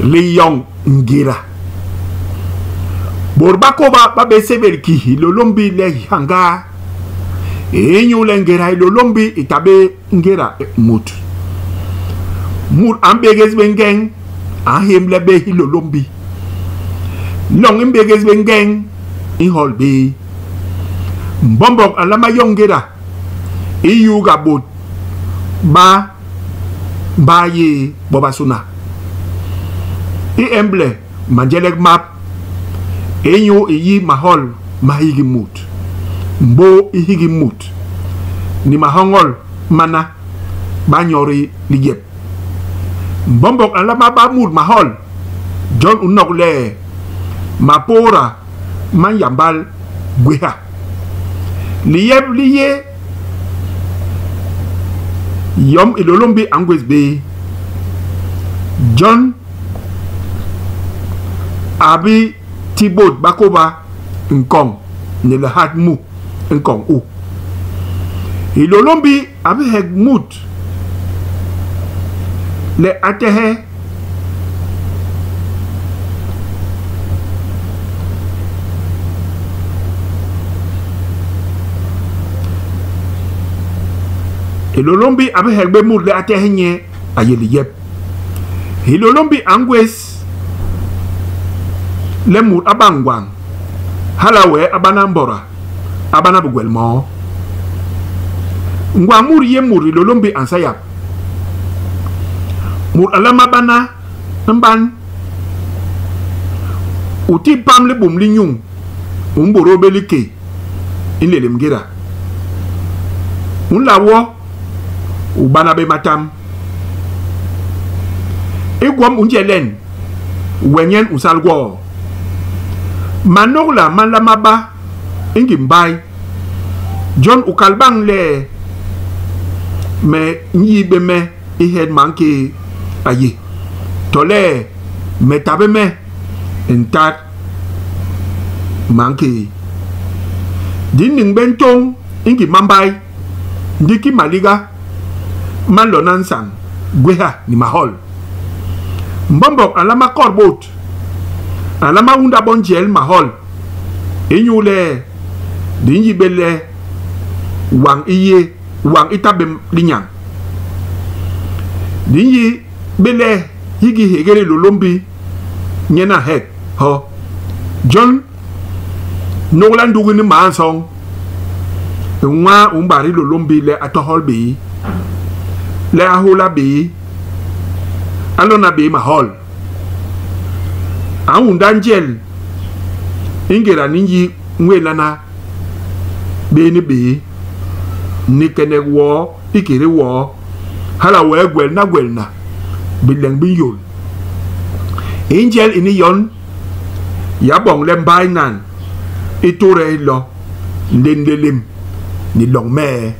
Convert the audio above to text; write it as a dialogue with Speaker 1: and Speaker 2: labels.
Speaker 1: Liyoñ ngéda. Bôt ba kôba ba bé sébél ki Hilôlômbi le hiañgaa inyule ngéda Hilôlômbi i ta bé ngéda mut. Mut a mbégés bé ngeñ, a nhémle bé Hilôlômbi. Loñ i mbégés bé ngeñ, i nhol bé. Mbombog a nlama yoñ ngéda i yuuga bôt ba ba yé bobasôna i emble manjelek map inyu i yi mahol ma hiki mut, mbôô i hiki mut, ni mahoñol mana ba nyodi lijep. Mbombog a nlama ba mut mahol, jon u nok le mapôôda ma nyambal gwéha. Liyep li yé yom Hilôlômbi a ngwés bé. Jon a bi ti bôt ba kôba nkoñ ni lihat mu nkoñ u. Hilôlômbi a bi heg mut le a tehe Hilôlômbi a bi heg bé mut le a tehe nye a yé liyep. Hilôlômbi a ngwés le mut a ba ngwañ, hala wee a bana mbora, a bana bigwel moo. Ngwañ mut i yé mut Hilôlômbi a nsayap. Mut a nlama bana mban u ti pam libum li nyuñ, u mbôdôl bé liké i nlélém ngéda. U nla wo, u bana bé matam. I gwom u nje len, we nyen u nsal gwo. Manôgla ma nlama ba i ngim mbai. Jon u kal bañ le, Me nyi bé me i het mankéé a yé, tole Me ta bé me ntat mankéé. Di niñ bé ntôñ i ngim mambai, ndi ki maliga ma nlona nsañ, gwéha ni mahol. Mbombog a nlama kot bôt, a nlama unda bo njel mahol inyule di nyi bé le wañ i yé wañ i ta bé linyañ. Di nyi bé le hiki hégél Hilôlômbi nyen a nheg ho. Jon nôgla ndugi ni maasoñ nwaa u mbat Hilôlômbi le a tohol béé, le a hôla béé, a lona béé mahol. A unda njel i ngéda ni nyi nwéhlana béé ni béé, ni kenek woo ikédé woo, hala wee gwelna gwelna bileñ bi nyôl. I njel ini yon y'a boñ le mbai nan i tôde i lo nlénlélém ni loñ mee.